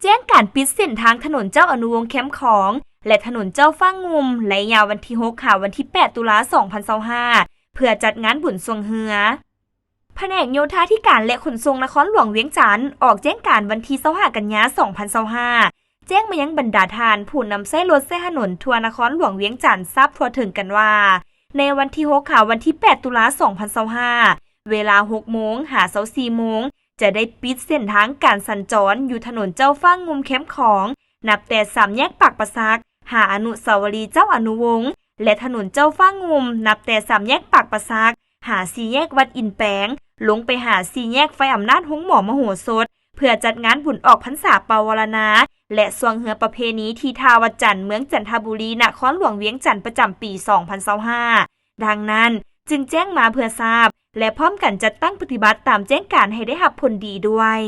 ແຈ້ງການປິດເສັ້ນທາງຖະໜົນເຈົ້າອະນຸວົງແຄມຂອງ ແລະ ຖະໜົນເຈົ້າຟ້າງຸ່ມ ໄລຍະວັນທີຫົກ ຫາວັນທີແປດ ຕຸລາ ສອງພັນຊາວຫ້າ ເພື່ອຈັດງານບຸນຊ່ວງເຮືອ. ພະແນກໂຍທາທິການ ແລະ ຂົນສົ່ງນະຄອນຫຼວງວຽງຈັນ ອອກແຈ້ງການວັນທີຊາວຫ້າ ກັນຍາ ສອງພັນຊາວຫ້າ ແຈ້ງມາຍັງບັນດາທ່ານຜູ້ນຳໃຊ້ລົດໃຊ້ຖະໜົນທົ່ວນະຄອນຫຼວງວຽງຈັນຊາບທົ່ວເຖິງກັນວ່າ ໃນວັນທີຫົກ ຫາວັນທີແປດ ຕຸລາ ສອງພັນຊາວຫ້າ ເວລາຫົກໂມງ ຫາຊາວສີ່ໂມງ ຈະໄດ້ປິດເສັ້ນທາງການສັນຈອນຢູ່ຖະໜົນເຈົ້າຟ້າງຸ່ມແຄມຂອງ ນັບແຕ່ສາມແຍກປາກປາສັກ ຫາອະນຸສາວະລີເຈົ້າອະນຸວົງ ແລະ ຖະໜົນເຈົ້າຟ້າງຸ່ມ ນັບແຕ່ສາມແຍກປາກປາສັກ ຫາສີ່ແຍກວັດອິນແປງ ລົງໄປຫາສີ່ແຍກໄຟອຳນາດໂຮງໝໍມະໂຫສົດ ເພື່ອຈັດງານບຸນອອກພັນສາປະວາລະນາ ແລະ ຊ່ວງເຮືອປະເພນີທີ່ທ່າວັດຈັນ ເມືອງຈັນທະບູລີ ນະຄອນຫຼວງວຽງຈັນ ປະຈຳປີ ສອງພັນຊາວຫ້າ. ດັ່ງນັ້ນ ຈຶ່ງແຈ້ງມາເພື່ອຊາບ ແລະ ພ້ອມກັນຈັດຕັ້ງປະຕິບັດຕາມແຈ້ງການໃຫ້ໄດ້ຮັບຜົນດີດ້ວຍ.